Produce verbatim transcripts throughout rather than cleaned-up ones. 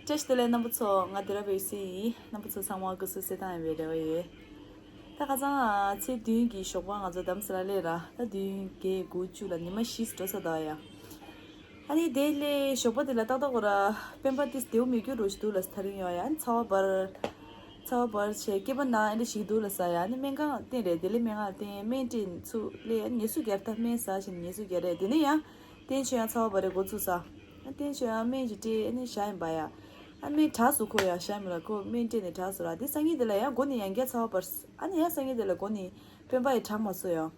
བཀྲ་ཤིས་བདེ་ལེགས་རྣམ་པ་ཚོ། ང་དེ་ར་བའི་སི་ཡིན། རྣམ་པ་ཚོ་ཚང་མ་སྐུ་གཟུགས་གསལ་ཐང་ཡིན་པའི་རེ་བ་ཡོད། ད་ཁ་སང་ཚེས་བདུན་གྱི་ཞོགས་པ་ང་ཚོ་རྡ་རམ་ས་ལ་སླེབས་ར། ད་བདུན་བརྒྱད་དགུ་བཅུ་ལ་ཉི་མ་བཞི་འགྲོ་ས་འདུག་ཡ། ཨ་ནི་དེ་ལས་ཞོགས་པ་དེ་ལ་ཏག་ཏག་གོ་ར་སྤེན་པ་ཏིས་དེའུ་མི་རྒྱུ་རུ་ཞིག་འདུག་ལ་ས། ཐག་རིང་ཡོད་ཡ། ཨ་ནི་ཚ་བ་འབར། ཚ་བ་འབར་བྱས་སྐེད་པ་ན་ཨེ་འདྲ་ཞིག་འདུག་ལ་ས་ཡ། ཨ་ནི་སྨན་ཁང་བསྟན་རེད། དེ་ལས་སྨན་ཁང་བསྟན་སྨན་སྤྲད་ཚུར་སླེབས། ཨ་ནི་ངལ་གསོ་རྒྱག་ད་སྨན་ཟ་བྱས་ནས་ངལ་གསོ་རྒྱག་རེད། དེ་ནས་ཡང་བསྟན་ཆོས་ཡང་ཚ་བ་འབར་རེ་འགོ་བཙུགས་ས། ཨ་བསྟན་ཆོས་ཡང་སྨན་ཅིག་སྤྲད། ཨ་ནི་ཞག་ཡིན་པ་ཡ། ཨ་སྨན་དྲག་སོང་ཁོ་ཡ། ཞག་ཡིན་པ་ལ་ཁོ་སྨན་སྤྲད་ནས་དྲག་སོང་ར། དེ་སང་ཉིན་དེ་ལ་ཡང་མགོ་ནས་ཡང་བསྐྱར་ཚ་བ་འབར། ཨ་ནི་ཡང་སང་ཉིན་དེ་ལ་མགོ་ནས་སྤེན་པ་ཡི་དྲག་མ་སོང་ཡ།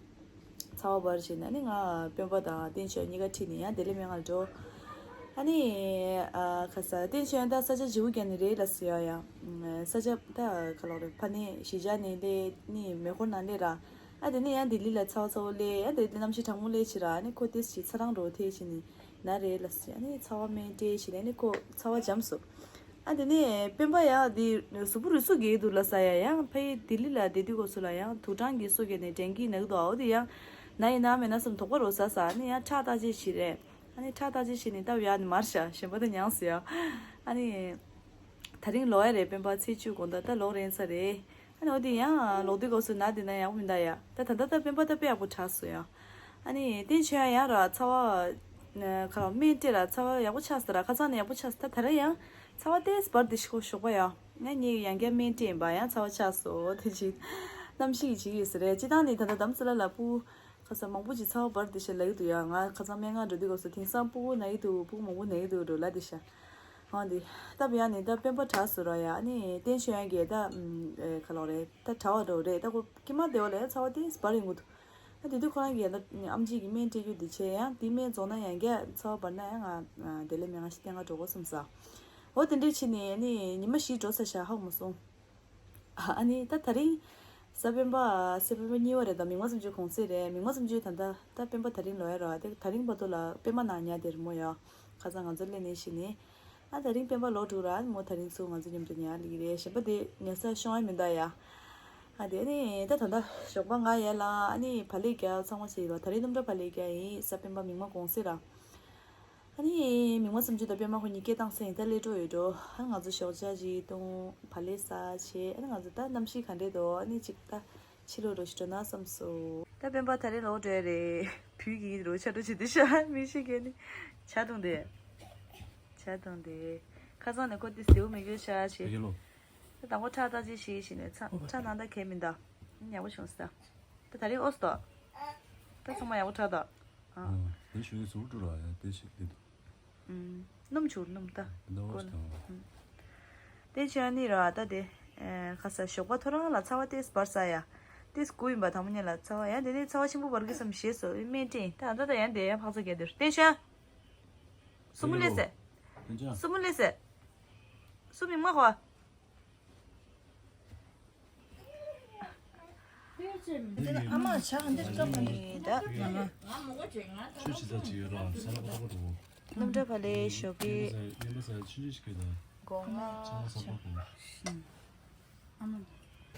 ཚ་བ་འབར་བྱས་ནས་ཨ་ནི་ང་སྤེན་པ་དང་བསྟན་ཆོས་གཉིས་ཀ་ཁྲིད་ནས་ཡང་དེ་ལས་སྨན་ཁང་ལ་འགྲོ། ཨ་ནི་ཨ་ཁ་ས་བསྟན་ཆོས་ཡང་ད་ས་ཆ་བརྗེ་པོ་རྒྱག་ནས་རེད་ལ་ཟེར་ཡ་ཡ། ས་ཆ་ད་ག་ལོག་རེད། ཕ་ནས་གཞིས་ཆགས་ནས་སླེབས་ནི་མེ་འཁོར་ནང་སླེབས་ར། ཨ་དེ་ནས་ཡང་ལྡི་ལི་ལ་ཚ་བ་ཚ་བོ་སླེབས། ཨ་དེ་ནས་གནམ་གཤིས་གྲང་མོ་སླེབས་བྱས་ར། ཨ་ནི་ཁོ་ཏིས་ཅིག་ཚ་གྲང་འདྲ་བོ་ཐེབས་བྱས་ནས་ན་རེད་ལ་ཟེར། ཨ་ནི་ཚ་བ་སྨན་སྤྲད་བྱས་ནས་ཨ་ནི་ཁོ་ཚ་བ་འཇམ་སོང་། ཨ་དེ་ནས་སྤེན་པ་ཡང་དེ་གཟུགས་པོ་རུས་སུ་རྒྱས་འདུག་ལ་ས་ཡ། ཡང་ཕ་ཡི་ལྡི་ལི་ལ་བསྡད་དུས་སྐབས་སུ་ལ་ཡང་དུག་སྦྲང་གིས་སུ་རྒྱས་ནས་ཌེང་གི་ན་གི་འདུག་ཨ་འོ་དེ་ཡང་ན་ཡིན་ན་མེད་ན་བསམ་དོགས་པ་རུ་ཟ་ས། ཨ་ནི་ཡང་ཁྲག་བརྟག་དཔྱད་བྱས་རེད། ཨ་ནི་ཁྲག་བརྟག་དཔྱད་བྱས་ནས་ལྟ་བུ་ཡག་ནི་མར་ཤ་གཞན་པ་དེ་མྱངས་སོང་ཡ། ཨ་ནི་ད་རིང་ལོག་ཡ་རེད། སྤེན་པ་ཚེས་བཅུ་དགོང་དག་ད་ལོག་རན་ས་རེད། ཨ་ནི་འོ་དེ་ཡང་ལོག་དུས་སྐབས་སུ་ན་དེ་ན་ཡག་པོ་མི་འདུག་ཡ། ད་ད་ལྟ་ད་སྤེན་པ་ད་དཔེ་ཡག་པོ་དྲག་སོང་ཡ། ཨ་ནི་བསྟན་ཆོས་ཡང་ཡང་ར་ཚ་བ་ཁ་ལ་སྨན་སྤྲད་ལ་ཚ་བ་ཡག་པོ་ཆགས་སོང་ར། ཁ་སང་ནས་ཡག་པོ་ཆགས་སོང་། ད་ད་རེས་ཡང་ཚ་བ་ཏོག་ཙམ་འབར་དེ་ཤོག་ཤོག་པ་ཡ། ང་ངས་ཡང་བསྐྱར་སྨན་སྤྲད་ཡིན་པ་ཡང་ཚ་བ་ཆགས་སོང་། དེ་ཅི་གནམ་གཤིས་ཀྱི་ཅིག་ཡོད་ས་རེད། སྤྱིར་བཏང་ནས་ད་ལྟ་རྡ་རམ་ས་ལ་ལ་སྤུ་གུ་ཁ་ས་མང་པོ་ཅིག་ཚ་བ་འབར་དེ་ཤ་ལབ་ཀྱི་འདུག་ཡ། ང་ཁ་སང་སྨན་ཁང་འགྲོ་དུས་སྐབས་སུ་དེང་སང་སྤུ་གུ་ན་གི་འདུག་སྤུ་གུ་མང་པོ་ན་གི་འདུག་འགྲོ་ལབ་དེ་ཤ། ཧང་དེ་སྟབས་ཡག་ནས་ད་སྤེན་པ་དྲག་སོང་ར་ཡ། ཨ་ནི་བསྟན་ཆོས་ཡང་གིས་ད་ཨམ་ཨེ་ག་ལོག་རེད། ད་དྲག་བ་འགྲོ་རེད། ད་ཁོ་ཀྱེ་མ་དེ་བ་ལ་ཡ་ཚ་བ་དེ་འབར་ཡོང་གི་འདུག་ཨ་དེ་དུས་ཁོ་རང་གིས་ཡ་ད་ཨམ་ཆི་གི་སྨན་སྤྲད་རྒྱུ་དེ་བྱས་ཡང་དེ་སྨན་རྫོགས་ན་ཡང་བསྐྱར་ཚ་བ་འབར་ན་ཡང་ང་དེ་ལས་སྨན་ང་ཞིག་བསྟེན་ག་འགྲོ་དགོས་བསམ་ས། འོ་དེ་འདྲས་བྱས་ནས་ཨ་ནི་ཉི་མ་བཞི་འགྲོ་ས་ཤག་ཧ་གོ་མ་སོང་། ཨ་ནི་ད་ད་རིང་གཟའ་སྤེན་པ། གཟའ་སྤེན་པ་གཉིས་པ་རེད། ད་མིག་དམར་གསུམ་བཅུའི་གུང་སེང་རེད། མིག་དམར་གསུམ་བཅུའི་ད་ལྟ་ད་སྤེན་པ་ད་རིང་ལོག་ཡ་ར། དེ་ད་རིང་བར་དུ་ལ་སྤེན་པ་ནང་ཉལ་དེ་རེད་མོ་ཡ། ཁ་སང་ང་ཚོ་སླེབས་ནས་ཤི་ནས། ཨ་ད་རིང་སྤེན་པ་ལོག་འགྲོ་ར། མོ་ད་རིང་ཚུར་ང་ཚོ་མཉམ་དུ་ཉལ་ལི་རེད། གཞན་པ་དེ་ཉལ་ས་ཤོང་ཡ་མི་འདུག་ཡ། ཨ་དེ་ནས་ད་ད་ལྟ་ཞོགས་པ་ང་ཡལ་ལ་ཨ་ནི་བག་ལེབ་རྒྱག་ཚང་མ་བྱས་ཡོད་ར། ད་རིང་ལྷུན་གྲུབ་བག་ལེབ་རྒྱག་ཡིན། གཟའ་སྤེན་པ་མིག་དམར་གུང་སེང་ར། ཨ་ནི་མིག་དམར་གསུམ་བཅུ་དང་སྤེན་པ་ཁོ་གཉིས་སྐད་བཏང་སེང་ད་སླེབས་འགྲོ་ཡོད་འགྲོ། ཨ་ནི་ང་ཚོ་ཞོགས་ཇ་ཅིག་བཏུང་བག་ལེབ་ཟ་བྱས། ཨ་ནི་ང་ཚོ་ད་གནམ་གཤིས་ག་འདྲས་འདུག་ཨ་ནི་ཅིག་ད་ཕྱི་ལོགས་འགྲོ་ཞིག་འགྲོ་ན་བསམ་སོང་། ད་སྤེན་པ་ད་རེས་ལོག་འགྲོ་ཡ་རེད། བུ་གི་རོ་ཆ་འགྲོ་བྱེད་དུ་ཤ་མི་ཤི་གས་ནི་ཇ་བཏུང་དེ། ཇ་བཏུང་དེ། ཁ་སང་ནས་ཁོ་དེ་ཟེའུ་མི་དགོས་ཤ་ཆེ། ད་དང་པོ་ཁྲག་བརྟག་དཔྱད་བྱས་ཤིག་ནས་ཚ་ཁྲག་ནང་ད་གས་མི་འདུག་ཡག་པོ་བྱུང་ས། ད་ད་རེས་ཨོ་སི་ཏོ། ད་ཚང་མ་ཡག་པོ་ཁྲག་འདུག་ཨ། ཨ། དེ་ཞུ་ཡི་ཟུར་དུ་ར་ཡ་དེ་ཞིག་དེ་འདུག་ཨུམ། སྣུམ་བྱུག་སྣུམ་ད། དེ་འདྲ་བ་ཞིག་དང་། ཨུམ། དེ་བྱས་ནི་ར་ད་དེ། ཨེ། ཁ་ས་ཞོགས་པ་ཐོ་རངས་ལ་ཚ་བ་ཏེས་འབར་ས་ཡ། ཏེས་དགུ་ཡིན་པ་དང་པོ་ཉིད་ལ་ཚ་བ་ཡ། དེ་ནས་ཚ་བ་ཆེན་པོ་འབར་གི་བསམ་ཞེས་སོ་སྨན་སྤྲད་ད་ད་ད་ཡ་འདི་ཡ་ཕག་ཚ་གས་དེར་བསྟན་ཤ། སུ་མུ་ལེ་སེ། སུ་མུ་ལེ་སེ། སུ་མིག་མ་གོ། ཨ་མ་ཆ་འདིར་སྐབས་ནི་ད། ཆུ་ཆི་ད་ཅི་ཡོད་ར་ས་ལ་ཁོ་ཐོག་གོ་འདུག་སྣུམ་འདྲ་བ་ལས་ཞོགས་ཀྱི། སྙན་པ་ས་ཆུ་ཆི་ཞིག་གི་ད། སྒོ་ང་། ཆང་ས་ཁོ་གོ།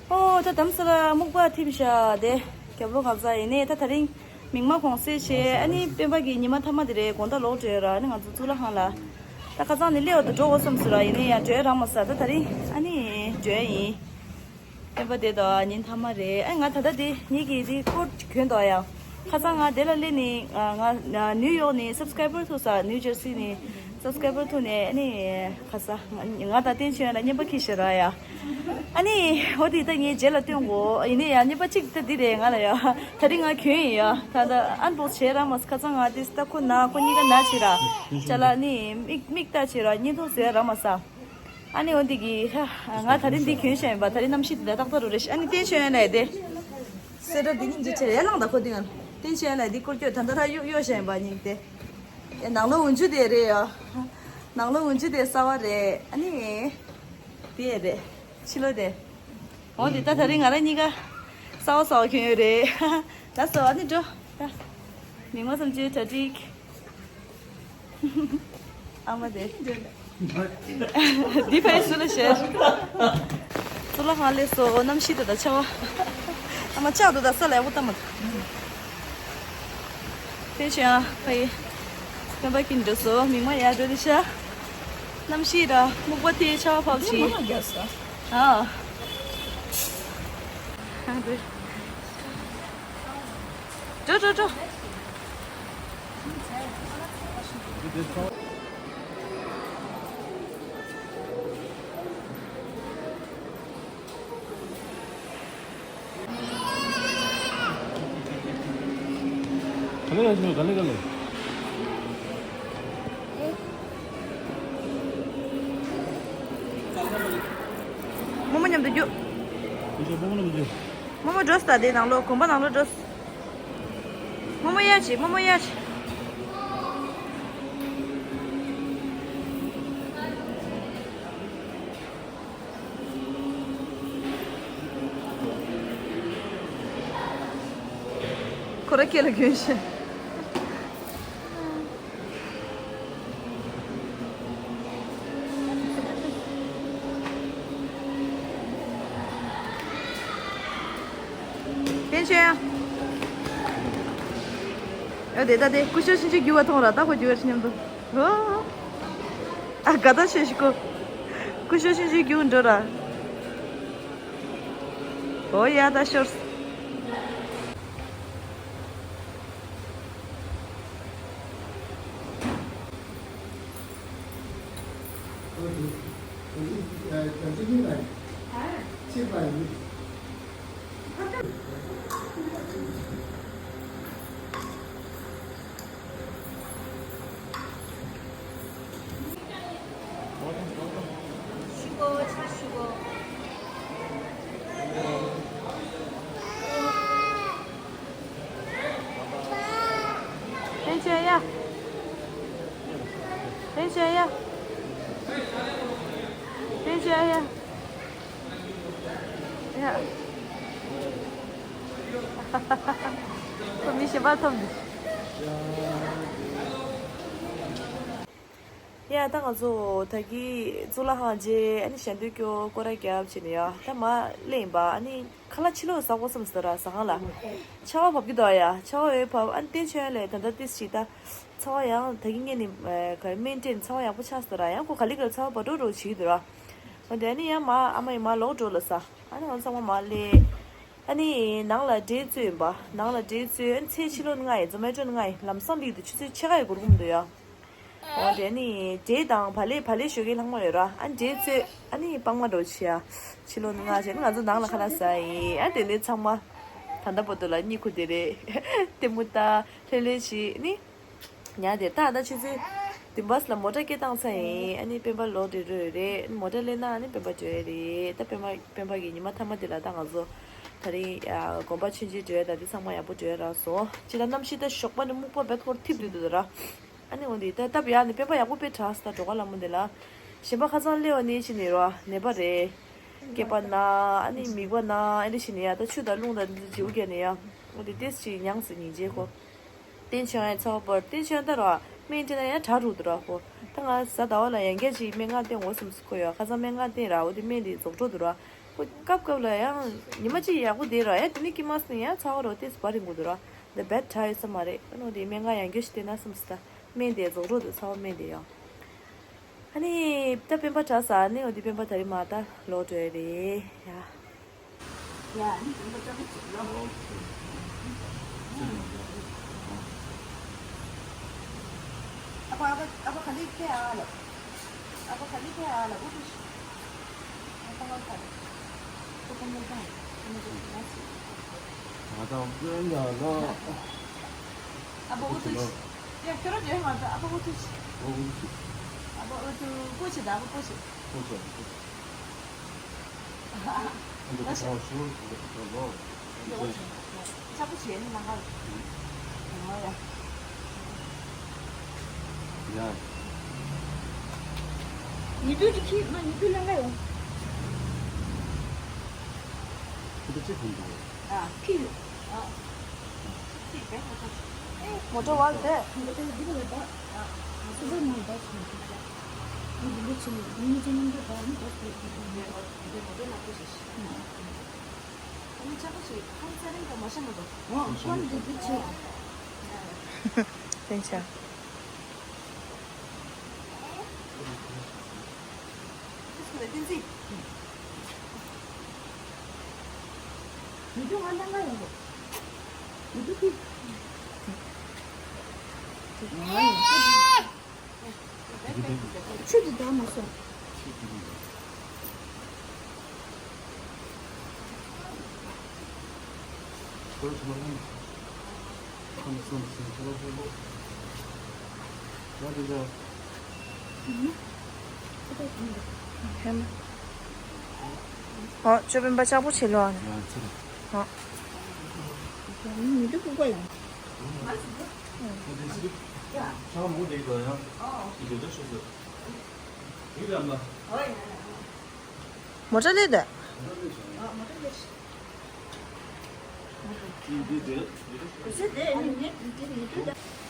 ཨོ་ད་དམ་ས་ལ་སྨུག་པ་ཐིབས་ཤ་དེ། རྒྱབ་ལོ་གང་ཚ་ཡིན་ནས་ད་ད་རིང་། མིག་དམར་གུང་སེང་བྱས། ཨ་ནི་སྤེན་པ་གི་ཉི་མ་མཐའ་མ་དེ་རེད། དགོང་དག་ལོག་འགྲོ་ཡ་ར། ཨ་ནི་ང་ཚོ་གཙུག་ལག་ཁང་ལ། ད་ཁ་སང་ནས་སླེབས་བ་དུ་འགྲོ་དགོས་བསམ་སོང་ར། ཡིན་ནའི་ཡང་འགྲོ་ཡ་རག་མ་སོང་། ད་ད་རིང་ཨ་ནི་འགྲོ་ཡ་ཡིན། སྤེན་པ་དེ་དང་ཉིན་མཐའ་མ་རེད། ཨ་ང་ད་ལྟ་དེ་ངེད་ཀྱི་དེ་སྐོར་གྱོན་འདུག་ཡ། ཁ་སང་ང་དེ་ལ་སླེབས་ནས་ང་ནིའུ་ཡོག་ནས་སབ་སི་ཀ་རའི་བར་ཐུག་ས། ནིའུ་ཇར་སི་ནས་སབ་སི་ཀ་རའི་བར་ཐུག་ནས་ཨ་ནི་ཁ་སང་ང་དང་བསྟན་ཆོས་ལ་རྔན་པ་ཁྱེར་ཤག་ར་ཡ། ཨ་ནི་འོ་དེ་ད་ངའི་རྗེས་ལ་སྟོན་གོ། ཡིན་ནའི་ཡང་རྔན་པ་གཅིག་ད་འདི་རེད་ང་ལ་ཡ། ད་རིང་ང་གྱོན་ཡིན་ཡ། ད་ལྟ་ཨན་བོག་སི་བྱས་རག་མ་སོང་། ཁ་སང་ང་དེ་ད་ཁོ་ན་ཁོ་གཉིས་ཀ་ན་བྱས་ར། ཅ་ལག་ནི་མིག་མིག་ལྟ་བྱས་ར་བརྙན་ཐུང་བཟོས་རག་མ་སོང་། ཨ་ནི་འོ་འདི་གི་ཧ། ང་ད་རིང་འདི་གྱོན་བཞག་ཡིན་པ། ད་རིང་གནམ་གཤིས་འདི་ལ་ཏག་ཏག་རུ་རེད་ཤག་ཨ་ནི་བསྟན་ཆོས་ལ་ཡ་དེ། སེ་ར་འདི་གཉིས་འདི་ཆེ་ཡ་ལངས་ད་ཁོ་འདི་ང་། བསྟན་ཆོས་ལ་འདི་སྐོར་སྐྱོད་ད་ལྟ་ད་གཡུག་གཡོག་བཞག་ཡིན་པ་གཉིས་དེ། ཨེ་ནང་ལོ་འུན་ཆུ་དེ་རེད་ཡ། ནང་ལོ་འུན་ཆུ་དེ་གསར་བ་རེད། ཨ་ནི། དེ་རེད། ཕྱི་ལོ་དེ། འོ་འདི་ད་ད་རིང་ང་རང་གཉིས་ཀ་གསར་བ་གསར་བ་གྱོན་ཡོད་རེད། ད་སོ་ཨ་ནི་འགྲོ་ད། མིག་དམར་གསུམ་བཅུའི་གྲ་སྒྲིག་ཨ་མ་དེ། འདི་ཕ་ཡི་སུ་ལ་ཤེར། གཙུག་ལག་ཁང་སླེབས་སོང་། གནམ་གཤིས་དེ་དང་ཆར་པ། ཨ་མ་ལྕགས་འདུག་ད་ས་ལ་ཡག་པོ་བཏང་མ་ཐུབ། ཕེ་ཤ་ཕ་ཡི། སྤེན་པ་ཀིན་འགྲོ་སོང་། མིག་དམར་ཡར་འགྲོ་ནི་ཤ། གནམ་གཤིས་ར་སྨུག་པ་དེ་ཆར་པ་བབས་ཤིང་། ཨ། འགྲོ་འགྲོ་འགྲོ། ག་ལེ་ཡ་ཆུ་ག་ལེ་ག་ལེ། རྨོ་མོ་མཉམ་དུ་རྒྱུགས། རྨོ་མོ་མཉམ་དུ་རྒྱུགས། རྨོ་མོ་འགྲོ་སྟེ་དེ་ནང་ལོགས་དགོན་པ་ནང་ལོགས་འགྲོ། རྨོ་མོ་ཡར་ཕྱིན། རྨོ་མོ་ཡར་ཕྱིན། ཁོ་ར་སྐེ་ལ་གྱོན་ཤག་བསྟན་ཆོས་ཡ། ཨ་དེ་ད་དེ་སྐུ་ཞབས་ཆུང་ཆུང་རྒྱུག་པ་མཐོང་ར། ད་ཁོ་རྒྱུག་པ་ཆེ་མཉམ་དུ། ཨོ། ཨ་དགའ་ད་ཤེས་ཤིག་གོ། སྐུ་ཞབས་ཆུང་ཆུང་རྒྱུག་འགྲོ་ར། ཨོ་ཡ་ད་ཤོར། བསྟན་ཆོས་ཡ། བསྟན་ཆོས་ཡ། བསྟན་ཆོས་ཡ། ཡ། ཁོ་མི་གཞན་པ་ཐོབ་འདུག་ཡ། ད་ང་ཚོ་ད་གི་གཙུག་ལག་ཁང་མཇལ། ཨ་ནི་ཞལ་འདོན་སྐྱོར་སྐོར་ར་རྒྱབ་བྱས་ནས་ཡ། ད་མར་སླེབས་ཡིན་པ། ཨ་ནི་ཁ་ལག་ཕྱི་ལོགས་ཟ་དགོས་བསམ་སོང་ར། ཟ་ཁང་ལ་ཆར་པ་བབས་ཀྱི་འདུག་ཡ། ཆར་པ་འོ་བབས། ཨ་ནི་བསྟན་ཆོས་ཡ་ལས་ད་ལྟ་ཏིས་ཅིག་ད་ཚ་བ་ཡང་ད་གི་ངས་ནི་ག་རེ་སྨན་སྤྲད་ནས་ཚ་བ་ཡག་པོ་ཆགས་སོང་ར། ཡང་ཁོ་ག་ལེ་ག་ལེ་ཚ་བ་བབས་འགྲོ་འགྲོ་བྱེད་ཀྱི་འདུག་ར། འོ་དེ་ཨ་ནི་ཡང་མར་ཨ་མ་ཡིས་མར་ལོག་འགྲོ་ལབ་ས། ཨ་ནི་ང་ཚང་མ་མར་སླེབས། ཨ་ནི་ནང་ལ་འབྲས་བཙོས་ཡིན་པ། ནང་ལ་འབྲས་བཙོས། ཨ་ནི་ཚལ་ཕྱི་ལོགས་ནས་མངགས་ཡིན། ཛོ་མེ་ཊོ་ནས་མངགས་ཡིན། ལམ་སང་སླེབས་དུས་ཆུ་ཚོད་ཕྱེད་ཀ་ཡི་འགོར་གྱི་མི་འདུག་ཡ། འོ་དེ་ནི་འབྲས་དང་བག་ལེབ། བག་ལེབ་ཞོགས་ཀས་ལྷག་མ་ཡོད་ར། ཨ་འབྲས་བཙོས། ཨ་ནི་སྤང་མ་འདྲ་བོ་བྱས་ཡ། ཕྱི་ལོགས་ནས་མངགས་བྱས། ཨ་ནི་ང་ཚོ་ནང་ལ་ཁ་ལག་ཟ་ཡིན། ཨ་དེ་ནས་ཚང་མ་ད་ལྟ་བར་དུ་ལ་གཉིད་ཁུག་བསྡད་རེད། ལྟད་མོ་ལྟ། ལྷོད་ལྷོད་བྱས་ནི། ཉལ་བསྡད། ད་ད་ཆུ་ཚོད་བདུན་པ་ལ་མོ་ཊ་སྐད་བཏང་ཚར་ཡིན། ཨ་ནི་སྤེན་པ་ལོག་འགྲོ་རེད། མོ་ཊ་སླེབས་ན་ཨ་ནི་སྤེན་པ་འགྲོ་ཡ་རེད། ད་སྤེན་པ་སྤེན་པ་གི་ཉི་མ་མཐའ་མ་དེ་ལ་ད་ང་ཚོ་ད་རིང་ཡ་དགོན་པ་མཆོད་མཇལ་འགྲོ་ཡ་ད་དེ་ཚང་མ་ཡག་པོ་འགྲོ་ཡ་རག་སོང་། སྤྱིར་ད་གནམ་གཤིས་ད་ཞོགས་པ་ནས་སྨུག་པ་བེད་ཁོར་འཐིབས་འདུག་འདུག་ར། ཨ་ནི་འོ་འདི་ད་སྟབས་ཡག་ནས་སྤེན་པ་ཡག་པོ་དཔེ་དྲག་སོང་། ད་འགྲོ་ཁ་ལ་མོ་འདི་ལ། གཞན་པ་ཁ་སང་སླེབས་པ་ནས་ཕྱིན་ནས་ར་ནད་པ་རེད། སྐེད་པ་ན། ཨ་ནི་མིད་པ་ན། ཨ་ནི་ཕྱིན་ནས་ཡ་ད་ཆུ་དང་རླུང་དང་འདི་ཚོ་བྱེའུ་རྒྱག་ནས་ཡ། འོ་འདི་ཏོག་ཙམ་མྱངས་སོང་སྙིང་རྗེ་ཁོ། བསྟན་ཆོས་ཡང་ཚ་བ་བབས། བསྟན་ཆོས་ཡང་ད་ར་སྨན་སྤྲད་ན་ཡང་དྲག་འགྲོ་འདུག་ར་ཁོ། ད་ང་གཟའ་ཟླ་བ་ལ་ཡང་བསྐྱར་ཅིག་སྨན་ཁང་བསྟན་དགོས་བསམ་སོང་ཁོ་ཡ། ཁ་སང་སྨན་ཁང་བསྟན་ར། འོ་དེ་སྨན་དེ་རྫོགས་འགྲོ་འདུག་ར། ཁོ་སྐབས་སྐབས་ལ་ཡང་ཉི་མ་གཅིག་ཡག་པོ་བསྡད་ར། ཡང་དེ་ནས་སྐྱེས་མ་སོང་ཡང་ཚ་བ་རོ་ཏོག་ཙམ་བབས་རན་དགོས་འདུག་ར། འདི་རྦད་དྲག་ཡོད་ས་མ་རེད། ཨ་ནི་འོ་དེ་སྨན་ཁང་ཡང་བསྐྱར་ཞིག་བསྟན་ན་བསམ་སོང་། ད་སྨན་དེ་རྫོགས་འགྲོ་འདུག་ཚ་བ་སྨན་དེ་ཡང་། ཨ་ནི་ད་སྤེན་པ་དྲག་སོང་། ཨ་ནི་འོ་དེ་སྤེན་པ་ད་རེས་མར་ད་ལོག་འགྲོ་ཡ་རེད་ཡ། ཡ། ཨ་ནི་དེ་འདྲ་ལྟ་བུ་ཅིག་ལོ། ཨ་ཕ། ཨ་ཕ། ཨ་ཕ་ག་ལེ་ཁྱེད་ཨ་ལ། ཨ་ཕ་ག་ལེ་ཁྱེད་ཨ་ལ། ཨུ་ཏུ་ཤི། ཨ་ཕ་ང་ཁ་ལ། ཨ་ཕ་ང་ཁ་ལ། ཨ་ཕ་ང་ཁ་ལ། ང་ད་ཝེ་ཡ་ལ། ཨ་ཕ་ཨུ་ཏུ་ཤི། ཡ། ཁྱོད་རང་འདྲེ་མ་ད། ཨ་ཕ་ཨུ་ཏུ་ཤི། ཨ་ཕ་ཨུ་ཏུ་ཤི། ཨ་ཕ་ཨུ་ཏུ། ཀུ་ཤི་ད། ཨ་ཕ་ཀུ་ཤི། ཀུ་ཤི། ཉི་དུ་ཅིག་ཁྱི་མ་ཉི་དུ་ལེན་ག་ཡོང་། ཨ། ཁྱི་ཡོད། ཨ། མོ་ཊ་བར་དེ། བསྟན་ཆ། བསྟན་འཛིན། མི་འདུག་ང་འདང་ག་ཡོང་གོ། མི་འདུག་གི། ཆུ་དེ་འདང་མ་སོང་། ཨོ། ཅོ་སྤེན་པ་ལྕགས་པོ་བྱེད་ལོ་ཨ་ནི། ཨོ། མོ་ཊ་སླེབས་འདུག་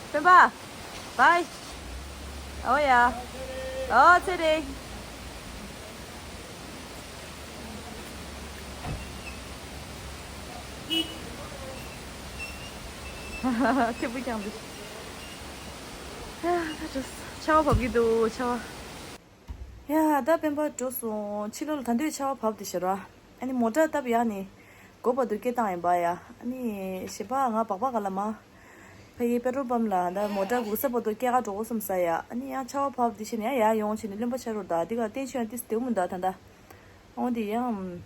སྤེན་པ། བཱའི། ཨོ་ཡ། ཨོ་ཚེ་རིང་། ཐེ་བུ་ཀྱང་འདུག་ཡ། ད་འགྲོ། ཆར་པ་བབས་ཀྱི་འདུག་ཆར་པ། ཡ། ད་སྤེན་པ་འགྲོ་སོང་། ཕྱི་ལོགས་ལ་ད་དུང་ཆར་པ་བབས་བསྡད་ཤག་ར། ཨ་ནི་མོ་ཊ་སྟབས་ཡག་ནས་སྒོ་བར་དུ་སྐྱེལ་བཏང་ཡིན་པ་ཡ། ཨ་ནི་གཞན་པ་ང་སྦག་སྦག་ག་ལ་མ། ཕ་གིའི་པེ་ཊོལ་པམ་ལ་ད་མོ་ཊ་སྒུག་ས་བར་དུ་སྐྱེལ་ག་འགྲོ་དགོས་བསམ་ས་ཡ། ཨ་ནི་ཡང་ཆར་པ་བབས་དེ་བྱས་ནས་ཡ་ཡར་ཡོང་བྱས་ནས་རློན་པ་ཆགས་རོགས་ད། འདི་ག་ཏན་ཤོས་ཡང་ཏིས་དེའུ་མི་འདུག་ད་ད། འོ་དེ་ཡང་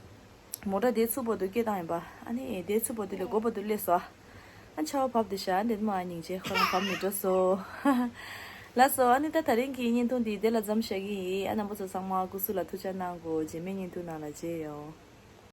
མོ་ཊ་དེ་ཚུར་བར་དུ་སྐྱེལ་བཏང་ཡིན་པ། ཨ་ནི་དེ་ཚུར་བར་དུ་ལས་སྒོ་བར་དུ་སླེབས་སོང་། ཨ་ཆར་པ་བབས་དེ་ཤག་འདི་མ་སྙིང་རྗེ། ཁོ་རང་བབས་ནས་འགྲོ་སོང་། ལགས་སོ། ཨ་ནི་ད་དེ་རིང་གི་བརྙན་ཐུང་འདི་དེ་ལ་མཚམས་བཞག་གི་ཡིན། ཨ་རྣམ་པ་ཚོ་ཚང་མ་སྐུ་གཟུགས་ལ་ཐུགས་ཅག་གནང་དགོས། རྗེས་མའི་བརྙན་ཐུང་ནང་ལ་མཇལ་ཡོང་།